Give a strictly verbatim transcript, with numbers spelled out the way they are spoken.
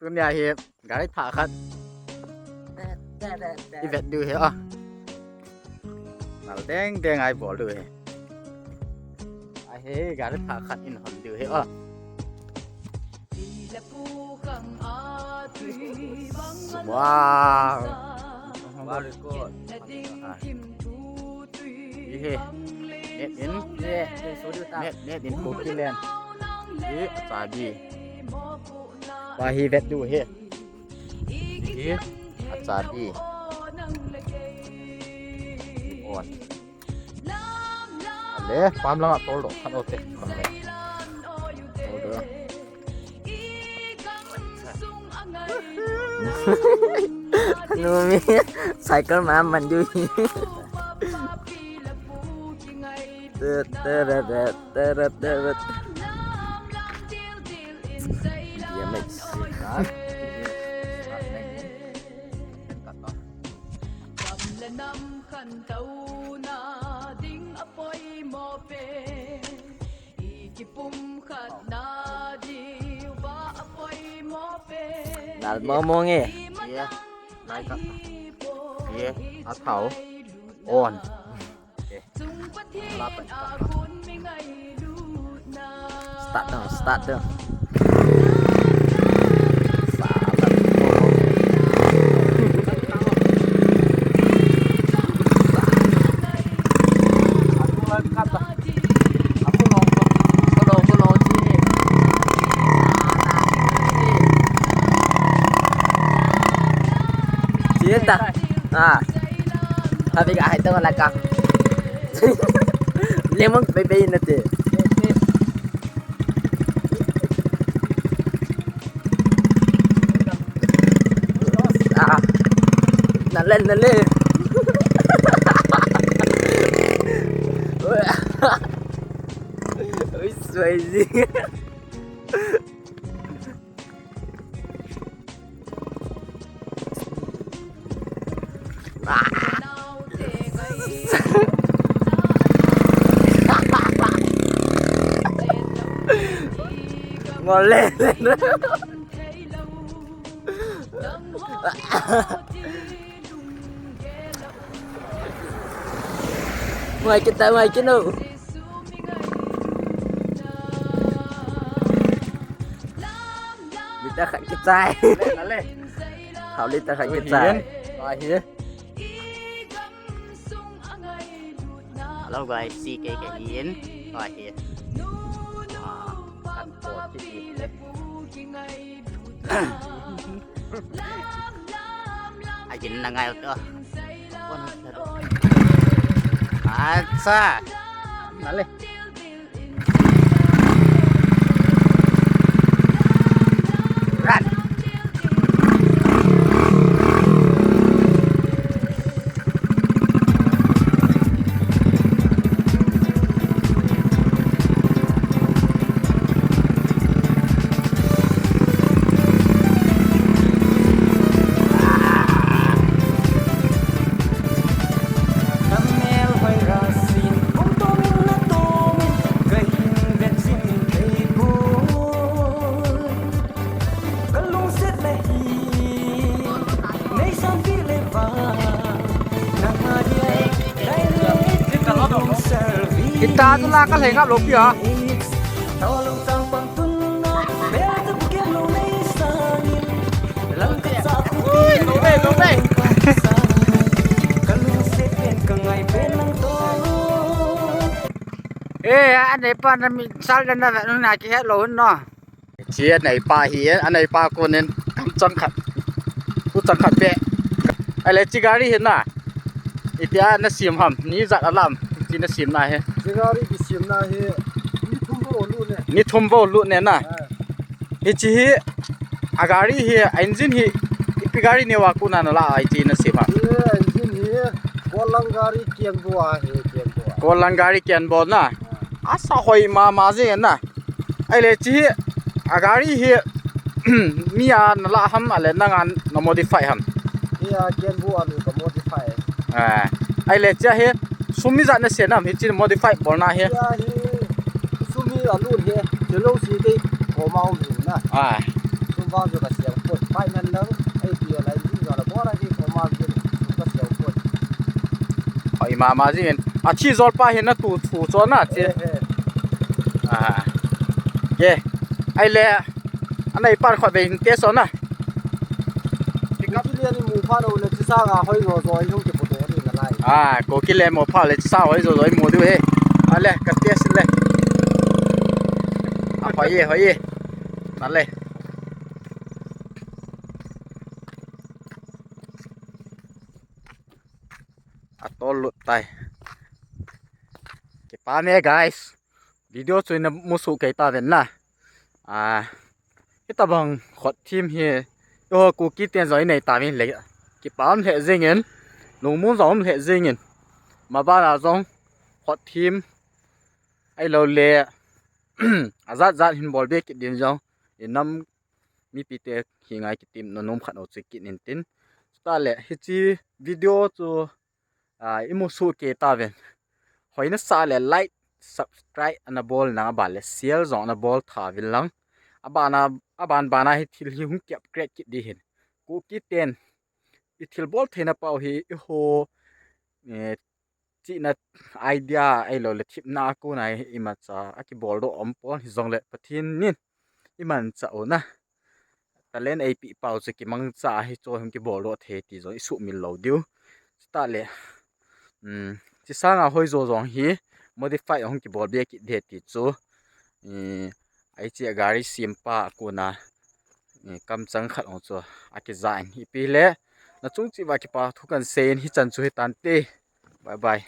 Tunia hi gari thah khat i vet diu hi a. Nal deng deng a i bol diu hi. Ahi, gari thah khat in hon diu hi a. Wow. Very good. Ah. Hi hi. Made in. Made, made in Kukiland. Hi, achabi. Ba hi vet diu hi. Hi, achabi. On. Le, pam langa tol doh khat u te. Tol doh. Numi, cycle ma man diu hi. Teret, teret, teret, teret. B M X. Nal mo mo nge. Ye. Lai ka. Ye. A thau. On. Start doh, start doh. Chinta. Ah. Habis ah itu laka. Lemon bebe nate. Ah. Nale, nale. Ui, suai ji. Ngol le. Mai kita, mai kino. Liter khat kichai. Thau liter khat kichai. Ahi. Hello guys, C K K in. Ahi. Ah, kan po ti. Ajin na ngai to. Acha. Nale. Run. Kita tu lah ka lengap lopi ah. Ui, ui, ui. Eh, anei pa na mi sal dan na na ki het lo no. Chi anei pa hi, anei pa konin kam chang khat. Ku chang khat pe. Ahile chi gari hi na. Itia na sim ham, ni jat alam, chi na sim na hi. Chi gari ki sim na hi, ni thum vo lut ne. Ni thum vo lut ne na. Ah. Hichi hi, a gari hi, a engine hi, ipi gari neo a kona na la a hichi na sim ham. Hi engine hi, Golang gari kian bo a hi, kian bo a. Golang gari kian bo na. Ah. Asa hoi mama jeng na. Ahile chi hi, a gari hi, mi a na la ham, ahile nang a na modify ham. Hi a kian bo a mi ka modify. Ah, ahile chi hi, Sum ijat nasei nam hiche modify bolna hi? Hiche hi sum hi alut hi, chelo si kei koma um hi na. Ah. Sum vang chu kasei poi, finance lang, ei pi lai ji jo la bol a kei koma um hi, sum kasei poi. Hoi mama jingin. Athi jol pa hi natu thu cho na che. Eh, eh. Ah. Ye. Ahile. Anei pan khat vei hin test o na. Kuki len imu phat uleh, chesanga hoi jo jo, ihung kipodoh ding nalai. Ah, Kuki len imu phat uleh, chesanga hoi jo jo, imu diu ahi. Ale, ka test le. Ah, hoi e, hoi e. Ale. Atol lut tai. Kipah e, guys. Video chu namu soh kei tauvin na. Ah, hitabang khot thim hi, eiho Kuki ten jong inei tauvin le, kipah um lheh jengin, lungmong jong um lheh jengin. Maban a jong khot thim, ahilou le, ajat jat hin bol be kit ding jong, inam mipite hi ngai kitim nom khat u chu kit intin. Chutah le, hiche video chu, ah, imu soh kei tauvin. Hoi nasah le like, subscribe ana bol nang, aban le share jong ana bol tha uvin lang. Aban a, aban ban a hi thil hi hung ki upgrade kit ding ahin. Kuki ten ithil bol theina pau hi eiho, eh, chihna idea ahilou le thepna a kona hi imacha akibol doh um pon, hijongle Pathen in imanchah u na. Talent eipeh pau chu kimangcha a hiche hung kibol doh thei ti jong isuhmil lou diu. Chutah le, um, chesanga hoi jo jong hi modify ahung kibol be kit ding ti chu, eh, hiche gari sempa a kona, eh, kamchang khat hung chu akija in, ipi le, nachung cheh uva kipa thu kahin seiyin hichan chu hitante. Bye bye.